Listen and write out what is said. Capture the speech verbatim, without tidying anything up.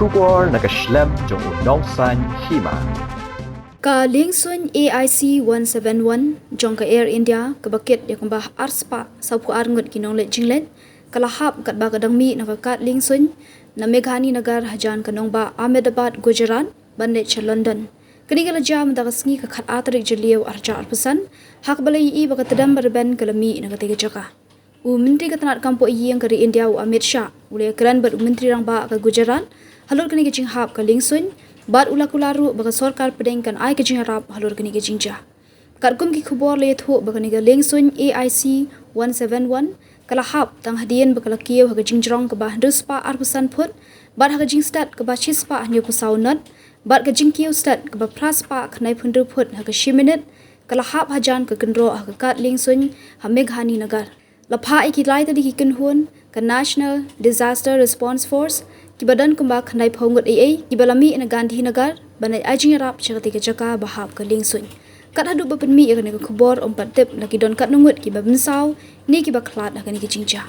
Khubor na ka shlem jong u Nongsaiñ Hima. Ka liengsuiñ A I C one seven one jong ka Air India kaba kit ïa kumba arspah sawphew ar ngut ki nongleit jingleit ka la hap katba ka dang mih na ka kad liengsuiñ na Meghaninagar hajan ka nongbah Ahmedabad, Gujarat ban leit sha London. Kane ka la jia mynta ka sngi ka khatar tarik Jylliew arhajar arphew san, ha kaba la ïohi ba ka tdem ba rben ka la mih na katei ka jaka. U Myntri ka tnad kam poh ïing ka ri India u Amit Shah u la ïakren bad u Myntri Rangbah ka Gujarat halor kane ka jinghap ka liengsuiñ, bad u la kular ruh ba ka sorkar pdeng kan ai ka jingïarap halor kane ka jingjia. Katkum ki khubor la ïathuh ba kane ka liengsuiñ A I C one seven one ka la hap tang hadien ba ka la kiew ha ka jingjrong kaba hynriew spah arphew san phut, bad ha ka jingstet kaba shispah hynñiewphew saw knot, bad ka jingkiew stet kaba phra spah khyndai phew hynriew phut ha ka shi minit, ka la hap hajan ka kynroh ha ka kad liengsuiñ ha Meghaninagar. La phah ïa ki lai tylli ki kynhun ka National Disaster Response Force kiba don kumba khyndai phew ngut eiei kiba la mih na Gandhinagar ban leit ai jingïarap sha katei ka jaka ba hap ka liengsuiñ. Kat haduh ba pynmih ïa kane ka khubor ym pat tip la ki don katno ngut kiba mynsaw ne kiba khlad ha kane ka jingjia.